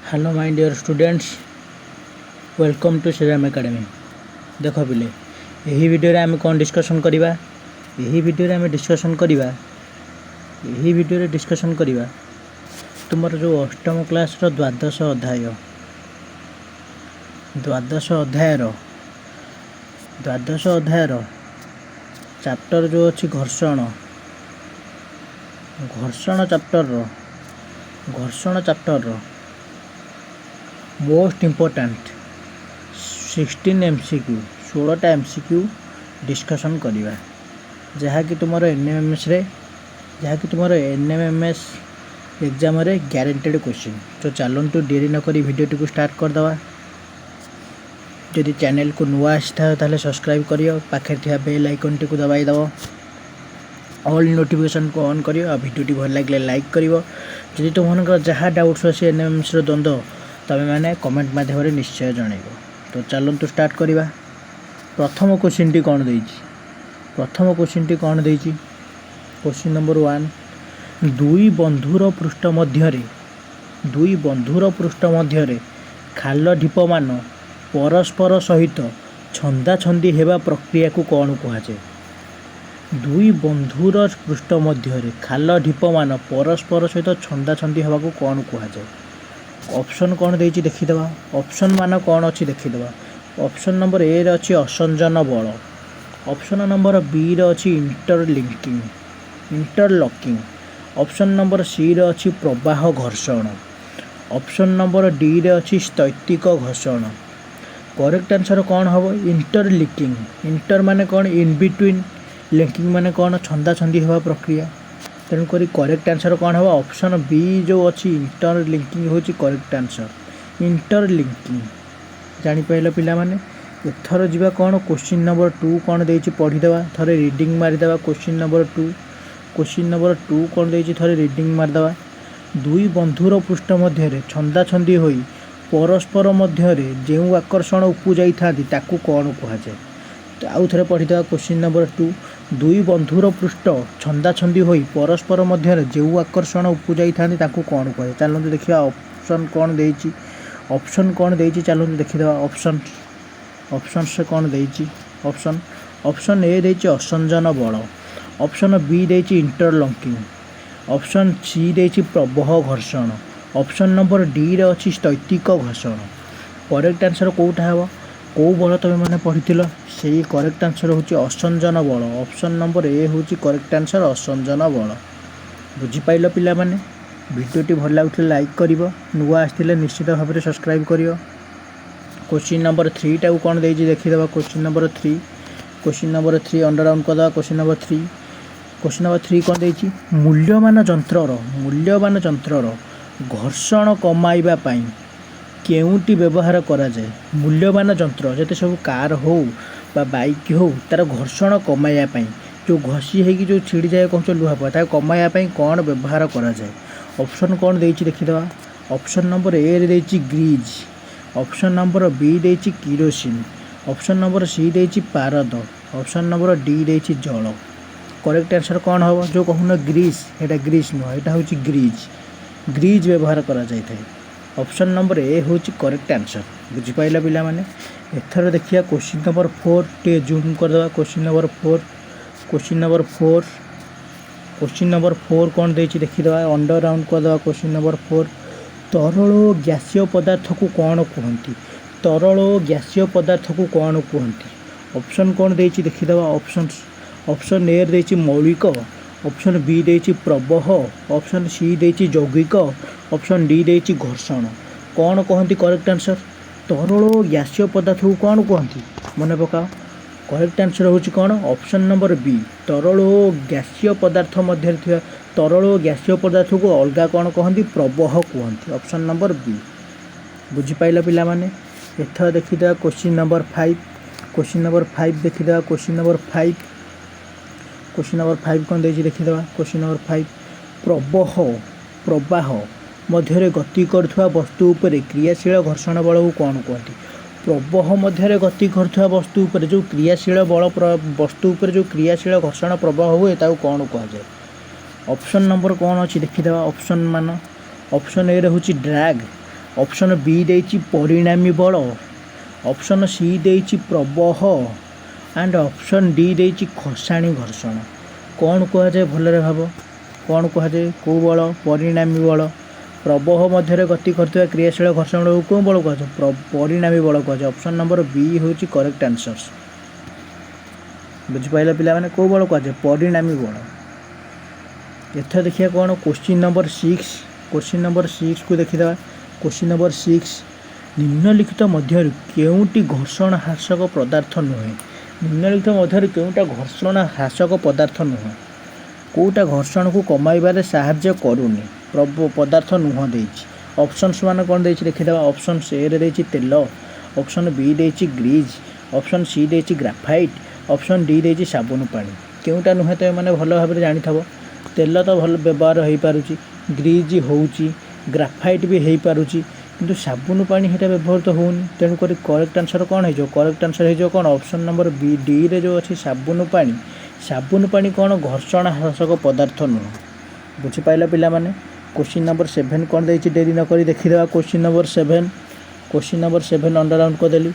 Hello my dear students, welcome to Shriram Academy. ଦେଖ ପିଲେ, ଏହି ଭିଡ଼ିଓରେ ଆମେ କ'ଣ ଡିସ୍କସନ୍ କରିବା? ଏହି ଭିଡ଼ିଓରେ ଆମେ ଡିସ୍କସନ୍ କରିବା, ଏହି ଭିଡ଼ିଓରେ ଡିସ୍କସନ୍ କରିବା ତୁମର ଯେଉଁ ଅଷ୍ଟମ କ୍ଲାସ୍ର ଦ୍ୱାଦଶ ଅଧ୍ୟାୟ, ଦ୍ୱାଦଶ ଅଧ୍ୟାୟର ଚାପ୍ଟର ଯେଉଁ ଅଛି ଘର୍ଷଣ, ଘର୍ଷଣ ଚାପ୍ଟରର ମୋଷ୍ଟ ଇମ୍ପୋର୍ଟାଣ୍ଟ 16 MCQ, 16ଟା MCQ discussion କରିବା, ଯାହାକି ତୁମର ଏନ୍ଏମ୍ଏମ୍ଏସ୍ରେ, ଯାହାକି ତୁମର ଏନ୍ଏମ୍ଏମ୍ଏସ୍ ଏକ୍ଜାମରେ ଗ୍ୟାରେଣ୍ଟେଡ଼ କୋଶ୍ଚିନ୍। ତ ଚାଲନ୍ତୁ, ଡେରି ନକରି ଭିଡ଼ିଓଟିକୁ ଷ୍ଟାର୍ଟ କରିଦେବା। ଯଦି ଚ୍ୟାନେଲକୁ ନୂଆ ଆସିଥାଅ, ତାହେଲେ ସବସ୍କ୍ରାଇବ୍ କରିବ, ପାଖରେ ଥିବା ବେଲ୍ ଆଇକନ୍ଟିକୁ ଦବାଇ ଦେବ, ଅଲ୍ ନୋଟିଫିକେସନ୍କୁ ଅନ୍ କରିବ ଆଉ ଭିଡ଼ିଓଟି ଭଲ ଲାଗିଲେ ଲାଇକ୍ କରିବ। ଯଦି ତୁମମାନଙ୍କର ଯାହା ଡାଉଟ୍ସ ଅଛି ଏନ୍ଏମ୍ଏମ୍ଏସ୍ର ଦ୍ୱନ୍ଦ୍ୱ, ତୁମେମାନେ କମେଣ୍ଟ ମାଧ୍ୟମରେ ନିଶ୍ଚୟ ଜଣାଇବ। ତ ଚାଲନ୍ତୁ ଷ୍ଟାର୍ଟ କରିବା। ପ୍ରଥମ କୋଶ୍ଚିନ୍ଟି କ'ଣ ଦେଇଛି? ପ୍ରଥମ କୋଶ୍ଚିନ୍ଟି କ'ଣ ଦେଇଛି? କୋଶ୍ଚିନ୍ ନମ୍ବର 1, ଦୁଇ ବନ୍ଧୁର ପୃଷ୍ଠ ମଧ୍ୟରେ ଖାଲ ଢିପମାନ ପରସ୍ପର ସହିତ ଛନ୍ଦାଛନ୍ଦି ହେବା ପ୍ରକ୍ରିୟାକୁ କ'ଣ କୁହାଯାଏ? ଦୁଇ ବନ୍ଧୁର ପୃଷ୍ଠ ମଧ୍ୟରେ ଖାଲ ଢିପମାନ ପରସ୍ପର ସହିତ ଛନ୍ଦାଛନ୍ଦି ହେବାକୁ କ'ଣ କୁହାଯାଏ? ଅପସନ୍ କ'ଣ ଦେଇଛି ଦେଖିଦେବା। ଅପସନ୍ ମାନ କ'ଣ ଅଛି ଦେଖିଦେବା। ଅପସନ୍ ନମ୍ବର ଏରେ ଅଛି ଅସଞ୍ଜନ ବଳ, ଅପସନ୍ ନମ୍ବର ବିରେ ଅଛି ଇଣ୍ଟରଲକିଂ, ଅପସନ୍ ନମ୍ବର ସିରେ ଅଛି ପ୍ରବାହ ଘର୍ଷଣ, ଅପସନ୍ ନମ୍ବର ଡିରେ ଅଛି ସ୍ଥୈତିକ ଘର୍ଷଣ। କରେକ୍ଟ ଆନ୍ସର୍ କ'ଣ ହେବ? ଇଣ୍ଟରଲିକିଂ। ଇଣ୍ଟର ମାନେ କ'ଣ? In between. ଲିଙ୍କିଂ ମାନେ କ'ଣ? ଛନ୍ଦାଛନ୍ଦି ହେବା ପ୍ରକ୍ରିୟା। ତେଣୁକରି କରେକ୍ଟ ଆନ୍ସର୍ କ'ଣ ହେବ? ଅପସନ୍ ବି ଯେଉଁ ଅଛି, ଇଣ୍ଟରଲିଙ୍କିଂ ହେଉଛି କରେକ୍ଟ ଆନ୍ସର୍, ଇଣ୍ଟରଲିଙ୍କିଂ। ଜାଣିପାରିଲ ପିଲାମାନେ? ଏଥର ଯିବା କ'ଣ? କୋଶ୍ଚିନ୍ ନମ୍ବର 2 କ'ଣ ଦେଇଛି ପଢ଼ିଦେବା, ଥରେ ରିଡ଼ିଂ ମାରିଦେବା। Question number 2, question number 2 କ'ଣ ଦେଇଛି ଥରେ ରିଡ଼ିଂ ମାରିଦେବା। ଦୁଇ ବନ୍ଧୁର ପୃଷ୍ଠ ମଧ୍ୟରେ ଛନ୍ଦାଛନ୍ଦି ହୋଇ ପରସ୍ପର ମଧ୍ୟରେ ଯେଉଁ ଆକର୍ଷଣ ଉପୁଜାଇଥାନ୍ତି, ତାକୁ କ'ଣ କୁହାଯାଏ? ଆଉ ଥରେ ପଢ଼ିଦେବା କୋଶ୍ଚିନ୍ ନମ୍ବର 2। ଦୁଇ ବନ୍ଧୁର ପୃଷ୍ଠ ଛନ୍ଦାଛନ୍ଦି ହୋଇ ପରସ୍ପର ମଧ୍ୟରେ ଯେଉଁ ଆକର୍ଷଣ ଉପୁଜାଇଥାନ୍ତି, ତାକୁ କ'ଣ କୁହାଯାଏ? ଚାଲନ୍ତୁ ଦେଖିବା ଅପସନ୍ କ'ଣ ଦେଇଛି। ଅପସନ୍ କ'ଣ ଦେଇଛି ଚାଲନ୍ତୁ ଦେଖିଦେବା। ଅପସନ୍ସ କ'ଣ ଦେଇଛି? ଅପସନ୍ ଏ ଦେଇଛି ଅସଞ୍ଜନ ବଳ, ଅପସନ୍ ବି ଦେଇଛି ଇଣ୍ଟରଲକିଂ, ଅପସନ୍ ସି ଦେଇଛି ପ୍ରବାହ ଘର୍ଷଣ, ଅପସନ୍ ନମ୍ବର ଡିରେ ଅଛି ସ୍ଥୈତିକ ଘର୍ଷଣ। କରେକ୍ଟ ଆନ୍ସର୍ କେଉଁଟା ହେବ? କେଉଁ ବଳ ତୁମେ ମାନେ ପଢ଼ିଥିଲ? ସେଇ କରେକ୍ଟ ଆନ୍ସର୍ ହେଉଛି ଅସଞ୍ଜନ ବଳ। ଅପସନ୍ ନମ୍ବର ଏ ହେଉଛି କରେକ୍ଟ ଆନ୍ସର୍, ଅସଞ୍ଜନ ବଳ। ବୁଝିପାରିଲ ପିଲାମାନେ? ଭିଡ଼ିଓଟି ଭଲ ଲାଗୁଥିଲେ ଲାଇକ୍ କରିବ, ନୂଆ ଆସିଥିଲେ ନିଶ୍ଚିତ ଭାବରେ ସବସ୍କ୍ରାଇବ୍ କରିବ। କୋଶ୍ଚିନ୍ ନମ୍ବର 3ଟାକୁ କ'ଣ ଦେଇଛି ଦେଖିଦେବା। Question number 3, question number 3 underline କରିଦେବା। Question number 3, question number 3 କ'ଣ ଦେଇଛି? ମୂଲ୍ୟବାନ ଯନ୍ତ୍ରର ଘର୍ଷଣ କମାଇବା ପାଇଁ କେଉଁଟି ବ୍ୟବହାର କରାଯାଏ? ମୂଲ୍ୟବାନ ଯନ୍ତ୍ର ଯେତେ ସବୁ କାର୍ ହଉ ବା ବାଇକ୍ ହଉ, ତା'ର ଘର୍ଷଣ କମାଇବା ପାଇଁ, ଯେଉଁ ଘଷି ହେଇକି ଯେଉଁ ଛିଡ଼ିଯାଏ କହୁଛ ଲୁହା ପକା, ତାକୁ କମାଇବା ପାଇଁ କ'ଣ ବ୍ୟବହାର କରାଯାଏ? ଅପସନ୍ କ'ଣ ଦେଇଛି ଦେଖିଦେବା। ଅପସନ୍ ନମ୍ବର ଏରେ ଦେଇଛି ଗ୍ରିଜ୍, ଅପସନ୍ ନମ୍ବର ବି ଦେଇଛି କିରୋସିନ୍, ଅପସନ୍ ନମ୍ବର ସି ଦେଇଛି ପାରଦ, ଅପସନ୍ ନମ୍ବର ଡି ଦେଇଛି ଜଳ। କରେକ୍ଟ ଆନ୍ସର୍ କ'ଣ ହେବ? ଯେଉଁ କହୁନ ଗ୍ରୀସ୍, ଏଇଟା ଗ୍ରୀସ୍ ନୁହଁ, ଏଇଟା ହେଉଛି ଗ୍ରିଜ୍। ଗ୍ରିଜ୍ ବ୍ୟବହାର କରାଯାଇଥାଏ। ଅପସନ୍ ନମ୍ବର ଏ ହେଉଛି କରେକ୍ଟ ଆନ୍ସର୍। ବୁଝିପାରିଲ ପିଲାମାନେ? ଏଥର ଦେଖିବା କୋଶ୍ଚିନ୍ ନମ୍ବର 4। ଟିକେ ଜୁମ୍ କରିଦେବା। Question number 4, question number 4, question number 4 କ'ଣ ଦେଇଛି ଦେଖିଦେବା, ଅଣ୍ଡରଲାଇନ୍ କରିଦେବା। କୋଶ୍ଚିନ୍ ନମ୍ବର 4, ତରଳ ଓ ଗ୍ୟାସୀୟ ପଦାର୍ଥକୁ କ'ଣ କୁହନ୍ତି? ତରଳ ଓ ଗ୍ୟାସୀୟ ପଦାର୍ଥକୁ କ'ଣ କୁହନ୍ତି? ଅପସନ୍ କ'ଣ ଦେଇଛି ଦେଖିଦେବା। ଅପସନ୍ ଏରେ ଦେଇଛି ମୌଳିକ, ଅପସନ୍ ବି ଦେଇଛି ପ୍ରବାହ, ଅପସନ୍ ସି ଦେଇଛି ଯୌଗିକ, ଅପସନ୍ ଡି ଦେଇଛି ଘର୍ଷଣ। କ'ଣ କହନ୍ତି କରେକ୍ଟ ଆନ୍ସର୍? ତରଳ ଓ ଗ୍ୟାସୀୟ ପଦାର୍ଥକୁ କ'ଣ କୁହନ୍ତି? ମନେ ପକାଅ। କରେକ୍ଟ ଆନ୍ସର୍ ହେଉଛି କ'ଣ? ଅପସନ୍ ନମ୍ବର ବି। ତରଳ ଓ ଗ୍ୟାସୀୟ ପଦାର୍ଥ ମଧ୍ୟରେ ଥିବା, ତରଳ ଓ ଗ୍ୟାସୀୟ ପଦାର୍ଥକୁ ଅଲଗା କ'ଣ କହନ୍ତି? ପ୍ରବାହ କୁହନ୍ତି। ଅପସନ୍ ନମ୍ବର ବି। ବୁଝିପାରିଲ ପିଲାମାନେ? ଏଥର ଦେଖିଦେବା question number 5। Question number 5 ଦେଖିଦେବା। Question number 5, question number 5 କ'ଣ ଦେଇଛି ଦେଖିଦେବା। କୋଶ୍ଚିନ୍ ନମ୍ବର 5, ପ୍ରବାହ ମଧ୍ୟରେ ଗତି କରୁଥିବା ବସ୍ତୁ ଉପରେ କ୍ରିୟାଶୀଳ ଘର୍ଷଣ ବଳକୁ କ'ଣ କୁହନ୍ତି? ପ୍ରବାହ ମଧ୍ୟରେ ଗତି କରୁଥିବା ବସ୍ତୁ ଉପରେ ଯେଉଁ କ୍ରିୟାଶୀଳ ବଳ, ବସ୍ତୁ ଉପରେ ଯେଉଁ କ୍ରିୟାଶୀଳ ଘର୍ଷଣ ପ୍ରବାହ ହୁଏ, ତାକୁ କ'ଣ କୁହାଯାଏ? ଅପସନ୍ ନମ୍ବର କ'ଣ ଅଛି ଦେଖିଦେବା। ଅପସନ୍ ମାନ, ଅପସନ୍ ଏରେ ହେଉଛି ଡ୍ରାଗ୍, ଅପସନ୍ ବି ଦେଇଛି ପରିଣାମୀ ବଳ, ଅପସନ୍ ସି ଦେଇଛି ପ୍ରବାହ ଆଣ୍ଡ ଅପସନ୍ ଡି ଦେଇଛି ଖସାଣି ଘର୍ଷଣ। କ'ଣ କୁହାଯାଏ? ଭଲରେ ଭାବ, କ'ଣ କୁହାଯାଏ? କେଉଁ ବଳ? ପରିଣାମୀ ବଳ। ପ୍ରବାହ ମଧ୍ୟରେ ଗତି କରୁଥିବା କ୍ରିୟାଶୀଳ ଘର୍ଷଣକୁ କେଉଁ ବଳ କୁହାଯାଏ? ପରିଣାମୀ ବଳ କୁହାଯାଏ। ଅପସନ୍ ନମ୍ବର ବି ହେଉଛି କରେକ୍ଟ ଆନ୍ସର୍ସ। ବୁଝିପାରିଲ ପିଲାମାନେ? କେଉଁ ବଳ କୁହାଯାଏ? ପରିଣାମୀ ବଳ। ଏଥର ଦେଖିବା କ'ଣ? Question number 6। Question number 6କୁ ଦେଖିଦେବା। କୋଶ୍ଚିନ୍ ନମ୍ବର 6, ନିମ୍ନଲିଖିତ ମଧ୍ୟରୁ କେଉଁଟି ଘର୍ଷଣ ହ୍ରାସକ ପଦାର୍ଥ ନୁହେଁ? ନିମ୍ନଲିଖିତ ମଧ୍ୟରୁ କେଉଁଟା ଘର୍ଷଣ ହ୍ରାସକ ପଦାର୍ଥ ନୁହେଁ? କେଉଁଟା ଘର୍ଷଣକୁ କମାଇବାରେ ସାହାଯ୍ୟ କରୁନି? ପଦାର୍ଥ ନୁହଁ ଦେଇଛି। ଅପସନ୍ସ ମାନେ କ'ଣ ଦେଇଛି ଦେଖିଦେବା। ଅପସନ୍ସ ଏରେ ଦେଇଛି ତେଲ, ଅପସନ୍ ବି ଦେଇଛି ଗ୍ରୀଜ୍, ଅପସନ୍ ସି ଦେଇଛି ଗ୍ରାଫାଇଟ୍, ଅପସନ୍ ଡି ଦେଇଛି ସାବୁନ ପାଣି। କେଉଁଟା ନୁହେଁ? ତ ଏମାନେ ଭଲ ଭାବରେ ଜାଣିଥିବ। ତେଲ ତ ଭଲ ବ୍ୟବହାର ହେଇପାରୁଛି, ଗ୍ରୀଜ୍ ହେଉଛି, ଗ୍ରାଫାଇଟ୍ ବି ହେଇପାରୁଛି, କିନ୍ତୁ ସାବୁନ ପାଣି ସେଇଟା ବ୍ୟବହୃତ ହେଉନି। ତେଣୁକରି କରେକ୍ଟ ଆନ୍ସର୍ କ'ଣ ହେଇଯିବ? କରେକ୍ଟ ଆନ୍ସର୍ ହେଇଯିବ କ'ଣ? ଅପସନ୍ ନମ୍ବର ବି ଡିରେ ଯେଉଁ ଅଛି ସାବୁନ ପାଣି। ସାବୁନ ପାଣି କ'ଣ? ଘର୍ଷଣ ହ୍ରାସକ ପଦାର୍ଥ ନୁହଁ। ବୁଝିପାରିଲ ପିଲାମାନେ? କୋଶ୍ଚିନ୍ ନମ୍ବର 7 କ'ଣ ଦେଇଛି, ଡେରି ନକରି ଦେଖିଦେବା। Question number 7, question number 7 underline କରିଦେଲି।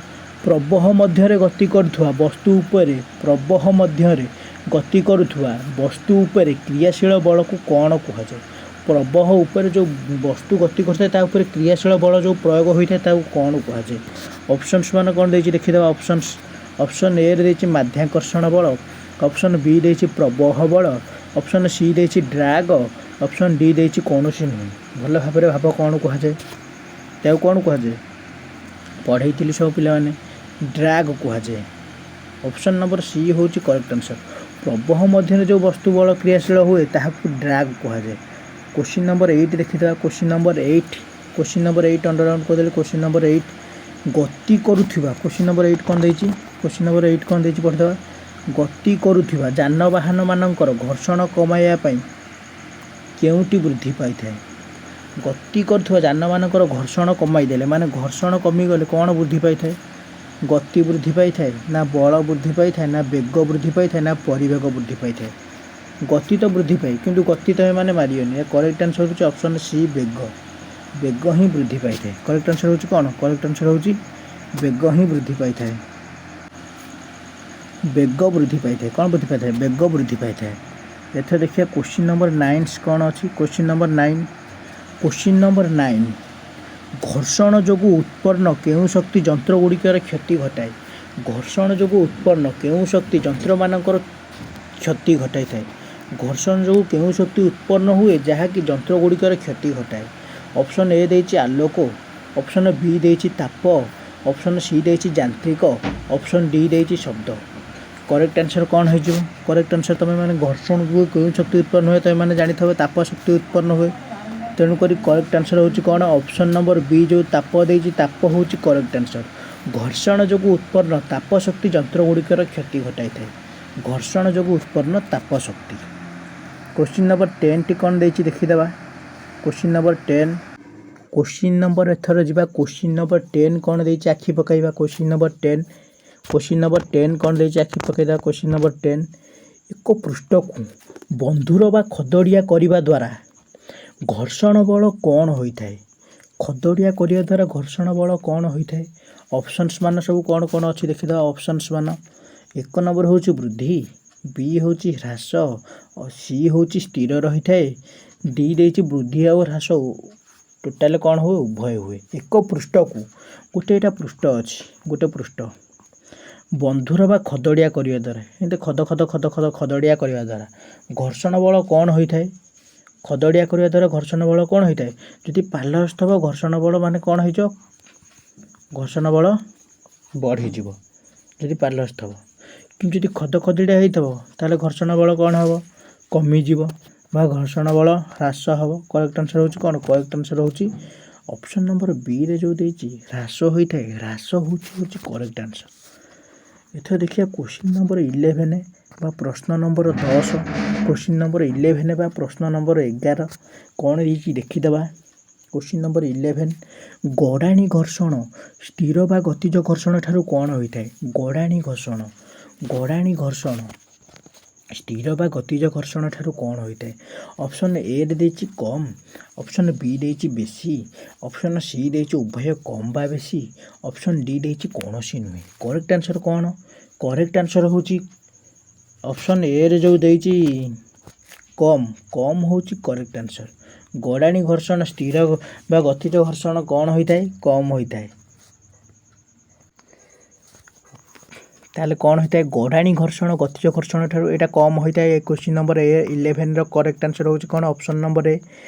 ପ୍ରବାହ ମଧ୍ୟରେ ଗତି କରୁଥିବା ବସ୍ତୁ ଉପରେ, ପ୍ରବାହ ମଧ୍ୟରେ ଗତି କରୁଥିବା ବସ୍ତୁ ଉପରେ କ୍ରିୟାଶୀଳ ବଳକୁ କ'ଣ କୁହାଯାଏ? ପ୍ରବାହ ଉପରେ ଯେଉଁ ବସ୍ତୁ ଗତି କରିଥାଏ, ତା ଉପରେ କ୍ରିୟାଶୀଳ ବଳ ଯେଉଁ ପ୍ରୟୋଗ ହୋଇଥାଏ, ତାକୁ କ'ଣ କୁହାଯାଏ? ଅପସନ୍ସ ମାନେ କ'ଣ ଦେଇଛି ଦେଖିଦେବା। ଅପସନ୍ସ, ଅପସନ୍ ଏରେ ଦେଇଛି ମାଧ୍ୟାକର୍ଷଣ ବଳ, ଅପସନ୍ ବି ଦେଇଛି ପ୍ରବାହ ବଳ, ଅପସନ୍ ସି ଦେଇଛି ଡ୍ରାଗ, ଅପସନ୍ ଡି ଦେଇଛି କୌଣସି ନୁହେଁ। ଭଲ ଭାବରେ ଭାବ, କ'ଣ କୁହାଯାଏ ତାକୁ? କ'ଣ କୁହାଯାଏ? ପଢ଼େଇଥିଲି ସବୁ ପିଲାମାନେ, ଡ୍ରାଗ କୁହାଯାଏ। ଅପସନ୍ ନମ୍ବର ସି ହେଉଛି କରେକ୍ଟ ଆନ୍ସର୍। ପ୍ରବାହ ମଧ୍ୟରେ ଯେଉଁ ବସ୍ତୁ ବଳ କ୍ରିୟାଶୀଳ ହୁଏ, ତାହାକୁ ଡ୍ରାଗ କୁହାଯାଏ। କୋଶ୍ଚିନ୍ ନମ୍ବର 8 ଦେଖିଦେବା। Question number 8, question number 8 underline କରିଦେଲି। କୋଶ୍ଚିନ୍ ନମ୍ବର 8, ଗତି କରୁଥିବା, କୋଶ୍ଚିନ୍ ନମ୍ବର 8 କ'ଣ ଦେଇଛି? କୋଶ୍ଚିନ୍ ନମ୍ବର 8 କ'ଣ ଦେଇଛି ପଢ଼ିଦେବା। ଗତି କରୁଥିବା ଯାନବାହନମାନଙ୍କର ଘର୍ଷଣ କମାଇବା ପାଇଁ କେଉଁଟି ବୃଦ୍ଧି ପାଇଥାଏ? ଗତି କରୁଥିବା ଯାନମାନଙ୍କର ଘର୍ଷଣ କମାଇଦେଲେ, ମାନେ ଘର୍ଷଣ କମିଗଲେ କ'ଣ ବୃଦ୍ଧି ପାଇଥାଏ? ଗତି ବୃଦ୍ଧି ପାଇଥାଏ ନା ବଳ ବୃଦ୍ଧି ପାଇଥାଏ ନା ବେଗ ବୃଦ୍ଧି ପାଇଥାଏ ନା ପରିବେଗ ବୃଦ୍ଧି ପାଇଥାଏ? ଗତି ତ ବୃଦ୍ଧି ପାଏ, କିନ୍ତୁ ଗତି ତମେ ମାନେ ମାରିବନି। କରେକ୍ଟ ଆନ୍ସର୍ ହେଉଛି ଅପସନ୍ ସି, ବେଗ। ବେଗ ହିଁ ବୃଦ୍ଧି ପାଇଥାଏ। କରେକ୍ଟ ଆନ୍ସର୍ ହେଉଛି କ'ଣ? କରେକ୍ଟ ଆନ୍ସର୍ ହେଉଛି ବେଗ ହିଁ ବୃଦ୍ଧି ପାଇଥାଏ। ବେଗ ବୃଦ୍ଧି ପାଇଥାଏ। କ'ଣ ବୃଦ୍ଧି ପାଇଥାଏ? ବେଗ ବୃଦ୍ଧି ପାଇଥାଏ। ଏଥର ଦେଖିବା କୋଶ୍ଚିନ୍ ନମ୍ବର 9 କ'ଣ ଅଛି। Question number 9, question number 9, ଘର୍ଷଣ ଯୋଗୁଁ ଉତ୍ପନ୍ନ କେଉଁ ଶକ୍ତି ଯନ୍ତ୍ର ଗୁଡ଼ିକର କ୍ଷତି ଘଟାଏ? ଘର୍ଷଣ ଯୋଗୁଁ ଉତ୍ପନ୍ନ କେଉଁ ଶକ୍ତି ଯନ୍ତ୍ରମାନଙ୍କର କ୍ଷତି ଘଟାଇଥାଏ? ଘର୍ଷଣ ଯୋଗୁଁ କେଉଁ ଶକ୍ତି ଉତ୍ପନ୍ନ ହୁଏ, ଯାହାକି ଯନ୍ତ୍ର ଗୁଡ଼ିକର କ୍ଷତି ଘଟାଏ? ଅପସନ୍ ଏ ଦେଇଛି ଆଲୋକ, ଅପସନ୍ ବି ଦେଇଛି ତାପ, ଅପସନ୍ ସି ଦେଇଛି ଯାନ୍ତ୍ରିକ, ଅପସନ୍ ଡି ଦେଇଛି ଶବ୍ଦ। କରେକ୍ଟ ଆନ୍ସର୍ କ'ଣ ହେଇଯିବ? କରେକ୍ଟ ଆନ୍ସର୍ ତୁମେ ମାନେ, ଘର୍ଷଣ ଯୋଗୁଁ କେଉଁ ଶକ୍ତି ଉତ୍ପନ୍ନ ହୁଏ? ତୁମେ ମାନେ ଜାଣିଥିବ, ତାପ ଶକ୍ତି ଉତ୍ପନ୍ନ ହୁଏ। ତେଣୁକରି କରେକ୍ଟ ଆନ୍ସର୍ ହେଉଛି କ'ଣ? ଅପସନ୍ ନମ୍ବର ବି, ଯେଉଁ ତାପ ଦେଇଛି, ତାପ ହେଉଛି କରେକ୍ଟ ଆନ୍ସର୍। ଘର୍ଷଣ ଯୋଗୁଁ ଉତ୍ପନ୍ନ ତାପ ଶକ୍ତି ଯନ୍ତ୍ର ଗୁଡ଼ିକର କ୍ଷତି ଘଟାଇଥାଏ। ଘର୍ଷଣ ଯୋଗୁଁ ଉତ୍ପନ୍ନ ତାପ ଶକ୍ତି। କୋଶ୍ଚିନ୍ ନମ୍ବର 10ଟି କ'ଣ ଦେଇଛି ଦେଖିଦେବା। Question number 10, question number, ଏଥର ଯିବା କୋଶ୍ଚିନ୍ ନମ୍ବର 10 କ'ଣ ଦେଇଛି ଆଖି ପକାଇବା। Question number 10, question number 10 କ'ଣ ଦେଇଛି ଆଖି ପକାଇଦେବା। କୋଶ୍ଚିନ୍ ନମ୍ବର 10, ଏକ ପୃଷ୍ଠକୁ ବନ୍ଧୁର ବା ଖଦଡ଼ିଆ କରିବା ଦ୍ୱାରା ଘର୍ଷଣ ବଳ କ'ଣ ହୋଇଥାଏ? ଖଦଡ଼ିଆ କରିବା ଦ୍ୱାରା ଘର୍ଷଣ ବଳ କ'ଣ ହୋଇଥାଏ? ଅପସନ୍ସ ମାନ ସବୁ କ'ଣ କ'ଣ ଅଛି ଦେଖିଦେବା। ଅପସନ୍ସ ମାନ, ଏକ ନମ୍ବର ହେଉଛି ବୃଦ୍ଧି, ବି ହେଉଛି ହ୍ରାସ, ସି ହେଉଛି ସ୍ଥିର ରହିଥାଏ, ଡି ଦେଇଛି ବୃଦ୍ଧି ଆଉ ହ୍ରାସ। ଟୋଟାଲ କ'ଣ ହୁଏ? ଉଭୟ ହୁଏ। ଏକ ପୃଷ୍ଠକୁ, ଗୋଟେ ଏଇଟା ପୃଷ୍ଠ ଅଛି, ଗୋଟେ ପୃଷ୍ଠ ବନ୍ଧୁର ବା ଖଦଡ଼ିଆ କରିବା ଦ୍ୱାରା, ଏମିତି ଖଦ ଖଦ ଖଦ ଖଦ ଖଦଡ଼ିଆ କରିବା ଦ୍ୱାରା ଘର୍ଷଣ ବଳ କ'ଣ ହୋଇଥାଏ? ଖଦଡ଼ିଆ କରିବା ଦ୍ୱାରା ଘର୍ଷଣ ବଳ କ'ଣ ହୋଇଥାଏ? ଯଦି ପାଲସ୍ ଥିବ, ଘର୍ଷଣ ବଳ ମାନେ କ'ଣ ହେଇଯିବ? ଘର୍ଷଣ ବଳ ବଢ଼ିଯିବ ଯଦି ପାଲସ୍ ଥିବ। କିନ୍ତୁ ଯଦି ଖଦ ଖଦଡ଼ିଆ ହେଇଥିବ, ତାହେଲେ ଘର୍ଷଣ ବଳ କ'ଣ ହେବ? କମିଯିବ ବା ଘର୍ଷଣ ବଳ ହ୍ରାସ ହେବ। କରେକ୍ଟ ଆନ୍ସର୍ ହେଉଛି କ'ଣ? କରେକ୍ଟ ଆନ୍ସର୍ ହେଉଛି ଅପସନ୍ ନମ୍ବର ବିରେ ଯେଉଁ ଦେଇଛି ହ୍ରାସ ହୋଇଥାଏ। ହ୍ରାସ ହେଉଛି କରେକ୍ଟ ଆନ୍ସର୍। ଏଥର ଦେଖିବା କୋଶ୍ଚିନ୍ ନମ୍ବର 11 ବା ପ୍ରଶ୍ନ ନମ୍ବର 10। କୋଶ୍ଚିନ୍ ନମ୍ବର 11 ବା ପ୍ରଶ୍ନ ନମ୍ବର 11 କ'ଣ ଦେଇଛି ଦେଖିଦେବା। କୋଶ୍ଚିନ୍ ନମ୍ବର 11, ଗଡ଼ାଣି ଘର୍ଷଣ ସ୍ଥିର ବା ଗତିଜ ଘର୍ଷଣ ଠାରୁ କ'ଣ ହୋଇଥାଏ? ଗଡ଼ାଣି ଘର୍ଷଣ, ଗଡ଼ାଣି ଘର୍ଷଣ ସ୍ଥିର ବା ଗତିଜ ଘର୍ଷଣ ଠାରୁ କ'ଣ ହୋଇଥାଏ? ଅପସନ୍ ଏରେ ଦେଇଛି କମ୍, ଅପସନ୍ ବି ଦେଇଛି ବେଶୀ, ଅପସନ୍ ସି ଦେଇଛି ଉଭୟ କମ୍ ବା ବେଶୀ, ଅପସନ୍ ଡି ଦେଇଛି କୌଣସି ନୁହେଁ। କରେକ୍ଟ ଆନ୍ସର୍ କ'ଣ? କରେକ୍ଟ ଆନ୍ସର୍ ହେଉଛି ଅପସନ୍ ଏରେ ଯେଉଁ ଦେଇଛି କମ୍। କମ୍ ହେଉଛି କରେକ୍ଟ ଆନ୍ସର୍। ଗଡ଼ାଣି ଘର୍ଷଣ, ସ୍ଥିର ବା ଗତିଜ ଘର୍ଷଣ କ'ଣ ହୋଇଥାଏ? କମ୍ ହୋଇଥାଏ। ତାହେଲେ କ'ଣ ହୋଇଥାଏ? ଗଡ଼ାଣି ଘର୍ଷଣ ଗତିଜ ଘର୍ଷଣ ଠାରୁ ଏଇଟା କମ୍ ହୋଇଥାଏ। କ୍ୱେଶ୍ଚିନ୍ ନମ୍ବର ଏ 11ର କରେକ୍ଟ ଆନ୍ସର୍ ହେଉଛି କ'ଣ? Option number A.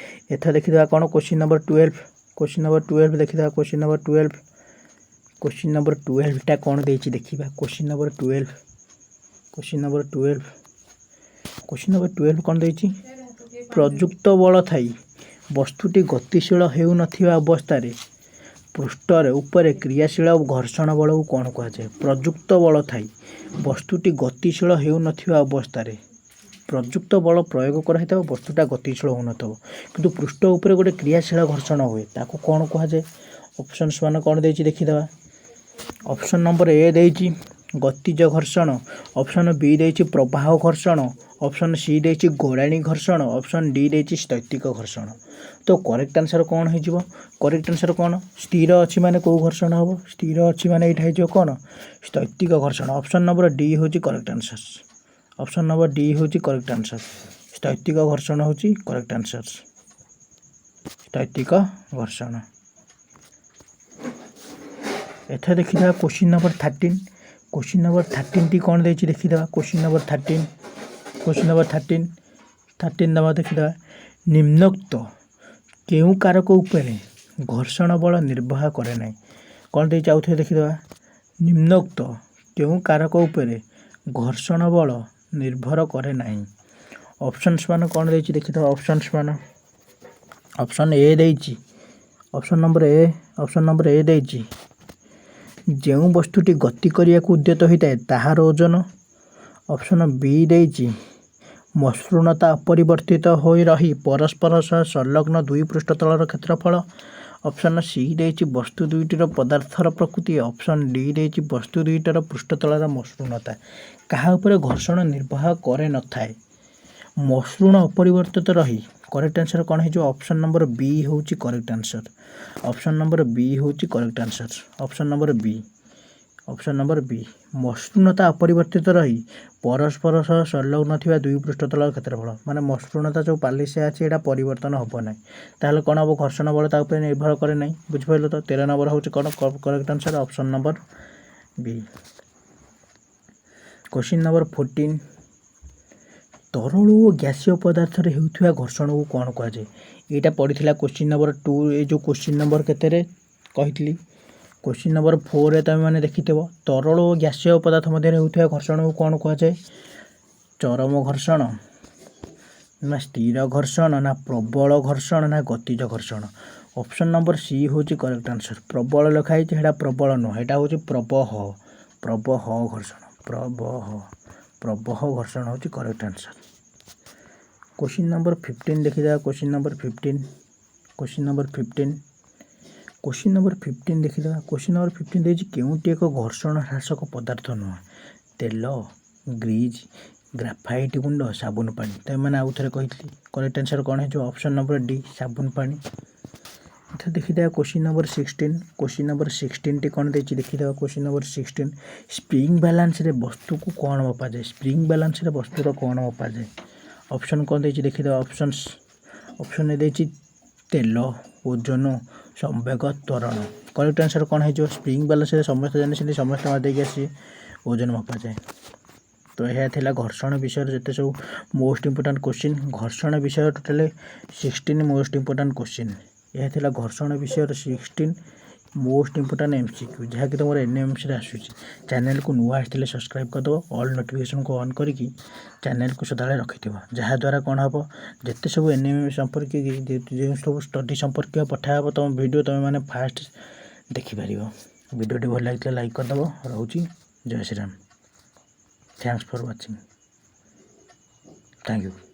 ଏଥର ଦେଖିଦେବା କ'ଣ? Question number 12। Question number 12 ଦେଖିଦେବା। Question number 12, question number 12ଟା କ'ଣ ଦେଇଛି ଦେଖିବା। Question number 12, question number 12, question number 12 କ'ଣ ଦେଇଛି? ପ୍ରଯୁକ୍ତ ବଳ ଥାଇ ବସ୍ତୁଟି ଗତିଶୀଳ ହେଉନଥିବା ଅବସ୍ଥାରେ ପୃଷ୍ଠରେ ଉପରେ କ୍ରିୟାଶୀଳ ଘର୍ଷଣ ବଳକୁ କ'ଣ କୁହାଯାଏ? ପ୍ରଯୁକ୍ତ ବଳ ଥାଇ ବସ୍ତୁଟି ଗତିଶୀଳ ହେଉନଥିବା ଅବସ୍ଥାରେ, ପ୍ରଯୁକ୍ତ ବଳ ପ୍ରୟୋଗ କରାହେଇଥିବ, ବସ୍ତୁଟା ଗତିଶୀଳ ହେଉନଥିବ, କିନ୍ତୁ ପୃଷ୍ଠ ଉପରେ ଗୋଟେ କ୍ରିୟାଶୀଳ ଘର୍ଷଣ ହୁଏ, ତାକୁ କ'ଣ କୁହାଯାଏ? ଅପସନ୍ସ ମାନେ କ'ଣ ଦେଇଛି ଦେଖିଦେବା। ଅପସନ୍ ନମ୍ବର ଏ ଦେଇଛି ଗତିଜ ଘର୍ଷଣ, ଅପସନ୍ ବି ଦେଇଛି ପ୍ରବାହ ଘର୍ଷଣ, ଅପସନ୍ ସି ଦେଇଛି ଗଡ଼ାଣି ଘର୍ଷଣ, ଅପସନ୍ ଡି ଦେଇଛି ସ୍ଥୈତିକ ଘର୍ଷଣ। ତ କରେକ୍ଟ ଆନ୍ସର୍ କ'ଣ ହେଇଯିବ? କରେକ୍ଟ ଆନ୍ସର୍ କ'ଣ? ସ୍ଥିର ଅଛି ମାନେ କେଉଁ ଘର୍ଷଣ ହେବ? ସ୍ଥିର ଅଛି ମାନେ ଏଇଟା ହେଇଯିବ କ'ଣ? ସ୍ଥୈତିକ ଘର୍ଷଣ। ଅପସନ୍ ନମ୍ବର ଡି ହେଉଛି correct answer. Option number D ହେଉଛି କରେକ୍ଟ ଆନ୍ସର୍। ସ୍ଥୈତିକ ଘର୍ଷଣ ହେଉଛି କରେକ୍ଟ ଆନ୍ସର୍। ସ୍ଥୈତିକ ଘର୍ଷଣ। ଏଥର ଦେଖିଦେବା question number 13। Question number 13ଟି କ'ଣ ଦେଇଛି ଦେଖିଦେବା। Question number 13, question number 13, 13 ଦେବା ଦେଖିଦେବା। ନିମ୍ନୋକ୍ତ କେଉଁ କାରକ ଉପରେ ଘର୍ଷଣ ବଳ ନିର୍ବାହ କରେ ନାହିଁ? କ'ଣ ଦେଇଛି ଆଉ ଥରେ ଦେଖିଦେବା। ନିମ୍ନୋକ୍ତ କେଉଁ କାରକ ଉପରେ ଘର୍ଷଣ ବଳ ନିର୍ଭର କରେ ନାହିଁ? ଅପସନ୍ସ ମାନ କ'ଣ ଦେଇଛି ଦେଖିଦେବା। ଅପସନ୍ସ ମାନ ଅପସନ୍ ଏ ଦେଇଛି, option number A, option number A ଦେଇଛି ଯେଉଁ ବସ୍ତୁଟି ଗତି କରିବାକୁ ଉଦ୍ୟତ ହୋଇଥାଏ ତାହାର ଓଜନ। ଅପସନ୍ ବି ଦେଇଛି ମସୃଣତା ଅପରିବର୍ତ୍ତିତ ହୋଇ ରହି ପରସ୍ପର ସହ ସଂଲଗ୍ନ ଦୁଇ ପୃଷ୍ଠତଳର କ୍ଷେତ୍ରଫଳ। ଅପସନ୍ ସି ଦେଇଛି ବସ୍ତୁ ଦୁଇଟିର ପଦାର୍ଥର ପ୍ରକୃତି। ଅପସନ୍ ଡି ଦେଇଛି ବସ୍ତୁ ଦୁଇଟିର ପୃଷ୍ଠତଳର ମସୃଣତା। କାହା ଉପରେ ଘର୍ଷଣ ନିର୍ବାହ କରେ ନଥାଏ? ମସୃଣ ଅପରିବର୍ତ୍ତିତ ରହି। କରେକ୍ଟ ଆନ୍ସର୍ କ'ଣ ହେଇଯିବ? ଅପସନ୍ ନମ୍ବର ବି ହେଉଛି correct answer. Option number ବି ହେଉଛି correct answer. Option number B, option number B, ମସୃଣତା ଅପରିବର୍ତ୍ତିତ ରହି ପରସ୍ପର ସହ ସଂଲଗ୍ନ ଥିବା ଦୁଇ ପୃଷ୍ଠତଳର କ୍ଷେତ୍ରଫଳ। ମାନେ ମସୃଣତା ଯେଉଁ ପାଲିସିଆ ଅଛି, ଏଇଟା ପରିବର୍ତ୍ତନ ହେବ ନାହିଁ। ତାହେଲେ କ'ଣ ହେବ? ଘର୍ଷଣ ବଳ ତା ଉପରେ ନିର୍ଭର କରେ ନାହିଁ। ବୁଝିପାରିଲ ତ? 13 ନମ୍ବର ହେଉଛି କ'ଣ correct answer? Option number B. Question number 14। ତରଳ ଓ ଗ୍ୟାସୀୟ ପଦାର୍ଥରେ ହେଉଥିବା ଘର୍ଷଣକୁ କ'ଣ କୁହାଯାଏ? ଏଇଟା ପଡ଼ିଥିଲା କ୍ୱେଶ୍ଚିନ୍ ନମ୍ବର 2, ଏ ଯେଉଁ କ୍ୱେଶ୍ଚିନ୍ ନମ୍ବର କେତେରେ କହିଥିଲି? କ୍ୱେଶ୍ଚିନ୍ ନମ୍ବର 4ରେ ତୁମେମାନେ ଦେଖିଥିବ। ତରଳ ଓ ଗ୍ୟାସୀୟ ପଦାର୍ଥ ମଧ୍ୟରେ ହେଉଥିବା ଘର୍ଷଣକୁ କ'ଣ କୁହାଯାଏ? ଚରମ ଘର୍ଷଣ ନା ସ୍ଥିର ଘର୍ଷଣ ନା ପ୍ରବଳ ଘର୍ଷଣ ନା ଗତିଜ ଘର୍ଷଣ? ଅପସନ୍ ନମ୍ବର ସି ହେଉଛି କରେକ୍ଟ ଆନ୍ସର୍। ପ୍ରବଳ ଲେଖା ହେଇଛି, ସେଇଟା ପ୍ରବଳ ନୁହଁ, ଏଇଟା ହେଉଛି ପ୍ରବହ। ପ୍ରବହ ଘର୍ଷଣ, ପ୍ରବହ, ପ୍ରବହ ଘର୍ଷଣ ହେଉଛି correct answer. Question number 15 ଦେଖିଦେବା। Question number 15, question number 15, question number 15 ଦେଖିଦେବା। କ୍ୱେଶ୍ଚିନ୍ ନମ୍ବର 15 ଦେଇଛି କେଉଁଟି ଏକ ଘର୍ଷଣ ହ୍ରାସକ ପଦାର୍ଥ ନୁହଁ? ତେଲ, ଗ୍ରୀଜ୍, ଗ୍ରାଫାଇଟ୍ ଗୁଣ୍ଡ, ସାବୁନ ପାଣି। ତୁମେମାନେ ଆଉ ଥରେ କହିଥିଲି, କରେକ୍ଟ ଆନ୍ସର୍ କ'ଣ ହେଇଯିବ? ଅପସନ୍ ନମ୍ବର ଡି, ସାବୁନ ପାଣି। ଏଥର ଦେଖିଦେବା question number 16। Question number 16ଟି କ'ଣ ଦେଇଛି ଦେଖିଦେବା। କ୍ୱେଶ୍ଚିନ୍ ନମ୍ବର 16, ସ୍ପ୍ରିଙ୍ଗ ବାଲାନ୍ସରେ ବସ୍ତୁକୁ କ'ଣ ମପାଯାଏ? ସ୍ପ୍ରିଙ୍ଗ ବାଲାନ୍ସରେ ବସ୍ତୁର କ'ଣ ମପାଯାଏ? ଅପସନ୍ କ'ଣ ଦେଇଛି ଦେଖିଦେବା। ଅପସନ୍ସ, ଅପସନ୍ ଏ ଦେଇଛି ତେଲ, ଓଜନ, ସମ୍ବେଗ, ତ୍ୱରଣ। କରେକ୍ଟ ଆନ୍ସର୍ କ'ଣ ହେଇଯିବ? ସ୍ପ୍ରିଙ୍ଗ ବାଲାନ୍ସରେ ସମସ୍ତେ ଜାଣିଛନ୍ତି, ସମସ୍ତେ ଦେଇକି ଆସିବେ, ଓଜନ ମପାଯାଏ। ତ ଏହା ଥିଲା ଘର୍ଷଣ ବିଷୟରେ ଯେତେ ସବୁ ମୋଷ୍ଟ ଇମ୍ପୋର୍ଟାଣ୍ଟ କୋଶ୍ଚିନ୍। ଘର୍ଷଣ ବିଷୟ ଟୋଟାଲି 16 ମୋଷ୍ଟ ଇମ୍ପୋର୍ଟାଣ୍ଟ କୋଶ୍ଚିନ୍। ଏହା ଥିଲା ଘର୍ଷଣ ବିଷୟର 16 ମୋଷ୍ଟ ଇମ୍ପୋର୍ଟାଣ୍ଟ ଏମ୍ସିକ୍ୟୁ, ଯାହାକି ତୁମର ଏନ୍ଏମ୍ସିରେ ଆସୁଛି। ଚ୍ୟାନେଲକୁ ନୂଆ ଆସିଥିଲେ ସବସ୍କ୍ରାଇବ୍ କରିଦେବ, ଅଲ୍ ନୋଟିଫିକେସନ୍କୁ ଅନ୍ କରିକି ଚ୍ୟାନେଲକୁ ସଦାବେଳେ ରଖିଥିବ, ଯାହାଦ୍ୱାରା କ'ଣ ହେବ, ଯେତେ ସବୁ ଏନ୍ଏମ୍ ସମ୍ପର୍କୀୟ, ଯେଉଁ ସବୁ ଷ୍ଟଡ଼ି ସମ୍ପର୍କୀୟ ପଠା ହେବ ତୁମ ଭିଡ଼ିଓ, ତୁମେମାନେ ଫାଷ୍ଟ ଦେଖିପାରିବ। ଭିଡ଼ିଓଟି ଭଲ ଲାଗିଥିଲେ ଲାଇକ୍ କରିଦେବ। ରହୁଛି, ଜୟ Shriram. Thanks for watching. Thank you.